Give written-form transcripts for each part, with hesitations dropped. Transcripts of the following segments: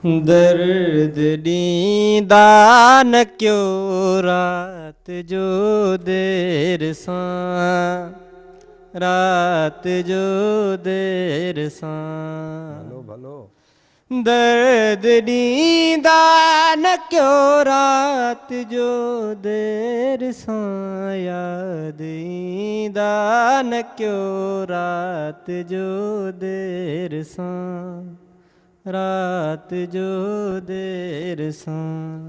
درد ڏيندا نه ڪيو رات جو دير سان، رات جو دير سان. ڀلو ڀلو. درد ڏيندا نه ڪيو رات جو دير سان، ياد ايندا نه ڪيو رات جو دير سان، رات جو دير سان.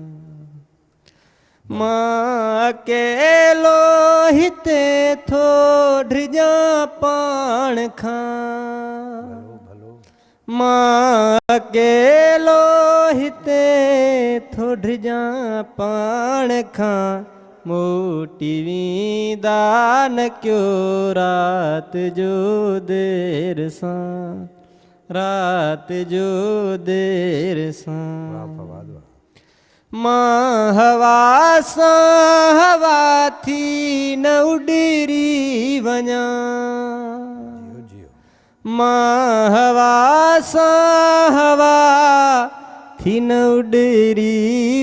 مان اڪيلو هتي ٿو ڊڄان پاڻ کان. ڀلو ڀلو. مان اڪيلو هتي ٿو ڊڄان پاڻ کان، موٽي ويندا نه ڪيو رات جو دير سان، رات جو دير سان. واهه فواد واهه. مان هوا سان هوا ٿي نه اڏري وڃان. جيو جيو. مان هوا سان هوا ٿي نه اڏري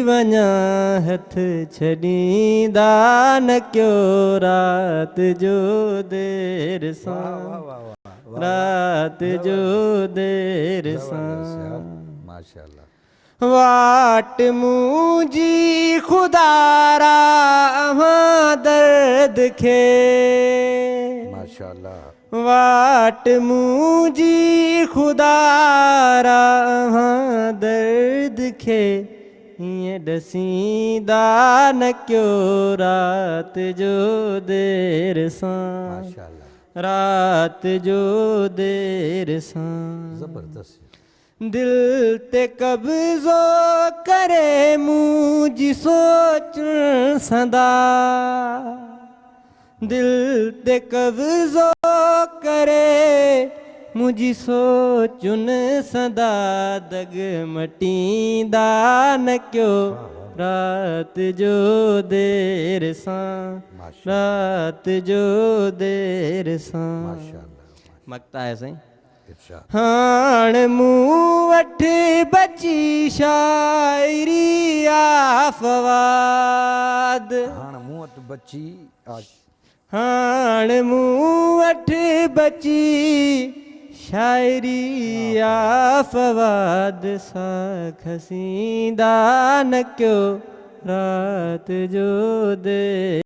وڃان، هٿ ڇڏيندا نه ڪيو رات جو دير واهه سان، واهه واهه واهه. رات جو دير زبردست يار. سان. ماشاءالله. واٽ منهنجي خدارا اوهان درد کي. ماشاءالله. واٽ منهنجي خدارا اوهان درد کي، ائين ڏسيندا نه ڪيو رات جو دير سان، ماشاءالله. رات جو دير سان. زبردست. دل تي قبضو ڪري منهنجي سوچ سندا، دل تي قبضو ڪري منهنجي سوچن سندا، دڳ مٽيندا نه ڪيو رات جو دير سان، ماشاءالله. رات جو دير سان. ماشاءالله. مقطع آهي سائين. ارشاد. هاڻ مون وٽ بچي شاعري آ فواد. هاڻ مون وٽ بچي آ. هاڻ مون وٽ بچي شاعري آ فواد، سا کسيندا نه ڪيو رات جو دير